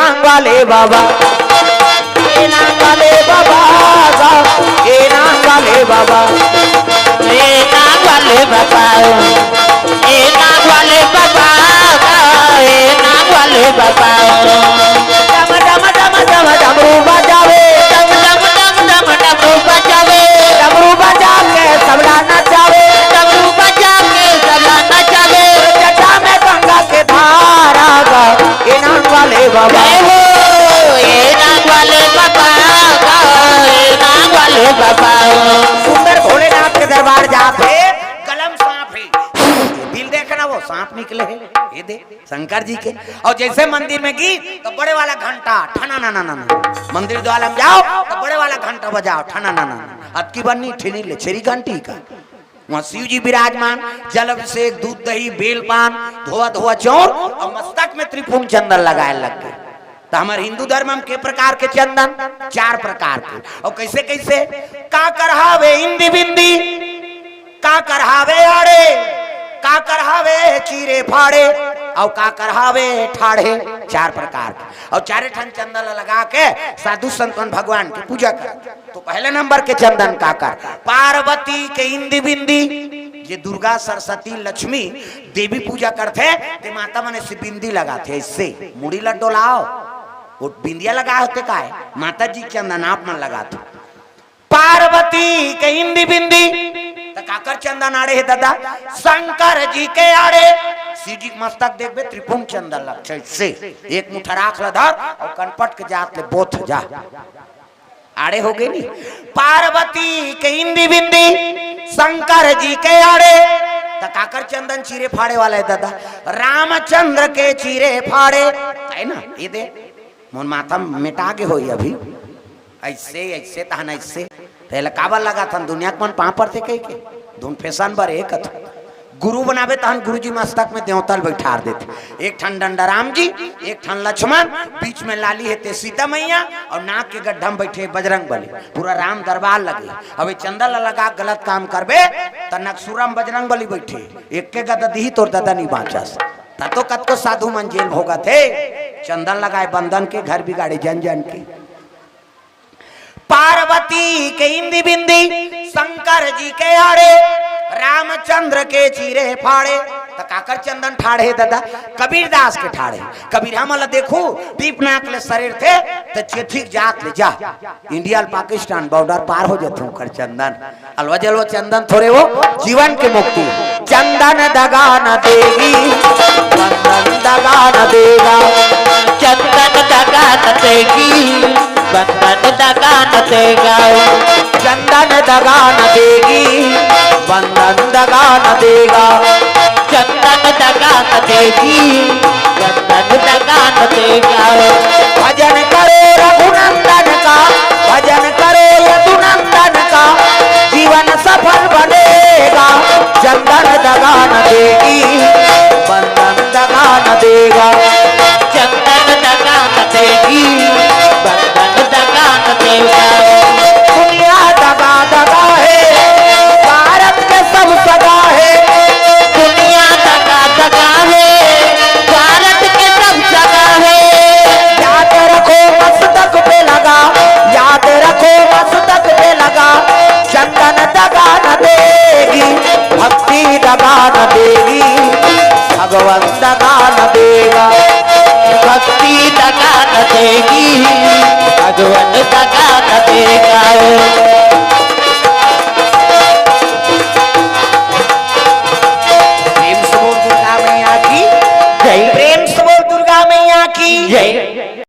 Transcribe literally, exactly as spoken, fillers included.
नांग वाले बाबा, ए नांग वाले बाबा, गा, ए नांग वाले बाबा, ए नांग वाले बाबा, ए नांग वाले बाबा, गा, ए नांग वाले बाबा। डम डम डम डम डमरू बजावे, डम डम डम डम डमरू बजावे, डमरू बजा के सबला नचावे, डमरू बजा के सबला नचावे। जटा में गंगा के धारा गा, ए नांग वाले बाबा। जय हो, ए नांग वाले बाबा, ए नांग वाले बाबा। सुंदर भोलेनाथ के दरबार जात हे, गलम सांप हे। दिल देखना, वो सांप निकले हे, ये दे शंकर जी के। और जैसे मंदिर में गीत, तो बड़े वाला घंटा, ठना ना ना ना ना। मंदिर द्वार में जाओ, तो बड़े वाला घंटा बजाओ, ठना ना ना ना। अतकी बन्नी ठेनी ले, छेरी घंटी का। वहाँ शिव जी विराजमान, जल अभिषेक, दूध दही, बेल पान, धोआ धोआ चौर और मस्तक में त्रिपुंड चंदन लगाए लग गए। तो हमारे हिंदू धर्म में के प्रकार के चंदन? चार प्रकार के। और कैसे कैसे? काकर हावे इंदी बिंदी, काकर हावे आड़े, काकर हावे चीरे फाड़े, और काकर हावे ठाढ़े। चार प्रकार के। और चारे ठन चंदन ला लगा के साधु संत मन भगवान के पूजा कर। तो पहले नंबर के चंदन काकर? पार्वती के इंदी बिंदी, जे दुर्गा, सरस्वती, लक्ष्मी, देवी पूजा करथे, ते माता मन से बिंदी लगाथे, ऐसे मुड़ी ला डोलाओ, वो बिंदिया लगा होते का है? माता जी के चंदन आप मन लगाथे। पार्वती के इंदी बिंदी, त काकर चंदन आड़े हे दादा? शंकर जी के आड़े। शिव जी के मस्तक देखबे, त्रिपुंड चंदन लग, ऐसे एक मुठा राख ला धर और कनपट के जात ले बोथ जा। आड़े हो गए नी। पार्वती के इंदी बिंदी, शंकर जी के आड़े। त काकर चंदन चीरे फाड़े वाला है दादा? रामचंद्र के चीरे फाड़े, है ना? ये दे, मोर माथा मेटा के होई अभी। ऐसे, ऐसे तहन ऐसे। तेला काबर लगाथन? दुनिया के मन पाँव परथे कहिके। धुन फैशन बर एक कथू। गुरु बनाबे तहन गुरुजी मस्तक में देवता ल बैठार देथे। एक ठन डंडा राम जी, एक ठन लक्ष्मण, बीच में लाली हे ते सीता मैया, और नाक के गड्ढा में बैठे बजरंग बली। पूरा राम दरबार लगे। अब ये चंदन ला लगा गलत काम करबे, त नकसुरा में बजरंग बली बैठे, एक के गदा दिही तोर ददा नहीं बाँचस। त तो कतको साधु मन जेल भोगत हे, चंदन लगाए बंदन के, घर बिगाड़े जन जन के। पार्वती के इंदी बिंदी, शंकर जी के आड़े, रामचंद्र के चीरे फाड़े। त काकर चंदन ठाढ़े दादा? कबीरदास के ठाढ़े। कबीर हमन ला देखू, दीप नाक ले सरेर थे, त चेथिक जात ले जा, इंडिया ल पाकिस्तान बॉर्डर पार हो जथे ओकर चंदन। अलवा जलवा चंदन थोरे वो जीवन के मुक्ति। चंदन दगा न देगी, बंदन दगा न देगा। चंदन दगा न देगी, बंदन दगा न देगा। चंदन दगा न देगी, बंदन दगा न देगा। चंदन दगा न देगी, बंदन दगा न देगा। भजन करो रघुनंदन का, भजन करो यदुनंदन का, जीवन सफल बनेगा। चंदन दगा न देगी, बंदन दगा न देगा। चंदन दगा न देगी, बंदन दगा न देगा। दुनिया दगा दगा है, भारत के सब सगा है। दुनिया दगा दगा है, भारत के सब सगा है। याद रखो मस्तक पे लगा, याद रखो मस्तक पे लगा। चंदन दगा न देगी, भक्ति दगा न देगी, भगवान दगा न देगा। भक्ति दगा न देगी, भगवान दगा न देगा। प्रेम से बोल दुर्गा मैया की जय। प्रेम से बोल दुर्गा मैया की जय।